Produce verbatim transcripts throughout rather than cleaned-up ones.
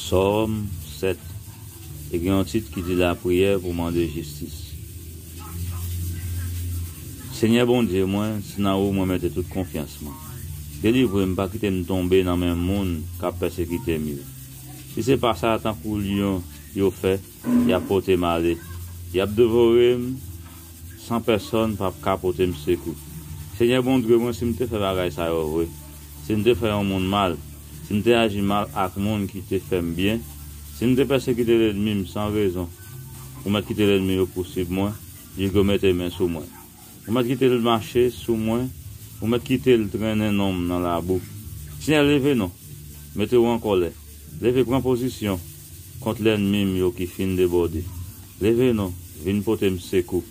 Sòm sèt. E gen yon tit ki di lapriyè pou mande jistis. Senyè Bondye mwen, se nan ou mwen mete tout konfyans mwen. Delivre m, pa kite m tonbe nan men moun k ap pèsekite m yo. Si se pa sa, tankou lyon yo fè, y ap pote m ale. Y ap devore m san pèsonn p ap ka pote m sekou. Senyè Bondye mwen, si m te fè bagay sa yo vre, si m te fè yon moun mal, si m te aji mal ak moun ki te fè m byen, si m te pèsekite lènmi m san rezon, ou mèt kite lènmi yo pousib mwen, jis yo mete men sou mwen. Ou mèt kite l mache sou mwen, ou mèt kite l trennen non m nan labou. Senyè, leve non, mete w an kòlè. Leve, pran pozisyon kont lènmi m yo ki fin debòde. Leve non, vin pote m sekou,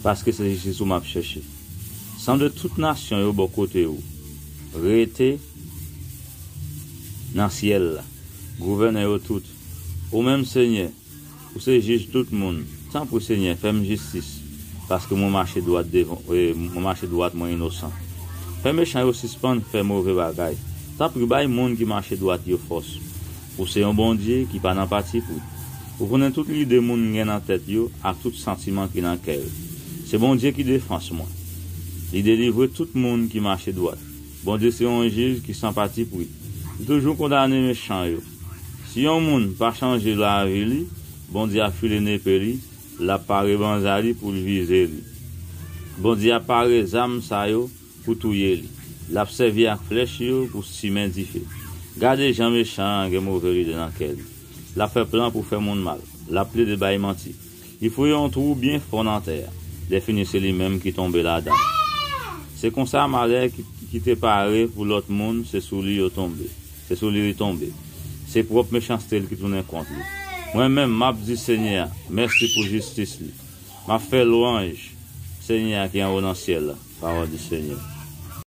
paske se jistis ou m ap chèche. Sanble tout nasyon yo bò kote ou, rete nan syèl la, gouvène yo tout. Ou menm, Senyè, ou se jij tout moun. Tanpri, Senyè, fè m jistis, paske mwen mache dwat devan, e, mwen mache dwat, mwen inosan. Fè mechan yo sispann fè move bagay. Tanpri, bay moun ki mache dwat yo fòs. Ou se yon Bondye ki pa nan patipri. Ou konnen tout lide moun gen nan tèt yo ak tout santiman ki nan kè yo. Se Bondye ki defans mwen. Li delivre tout moun ki mache dwat. Bondye se yon jij ki san patipri. Li toujou kondane mechan yo. Si yon moun pa chanje lavi li, Bondye ap file nepe li, l ap pare banza li pou l vize li. Bondye ap pare zam sa yo pou touye li. L ap sèvi ak flèch yo pou simen dife. Gade jan mechan an gen move lide nan kè li. L ap fè plan pou fè moun mal. L ap plede bay manti. Li fouye yon twou byen fon nan tè a. Lèfini, se li menm ki tonbe ladan l. Se konsa, malè ki, ki te pare pou lòt moun, se sou li yo tonbe. Se sou li li tonbe. Se pwòp mechanste l ki tounen kont li. Mwen menm, m ap di Senyè a mèsi pou jistis li. M ap fè lwanj Senyè a ki anwo nan syèl la. Pawòl di Senyè.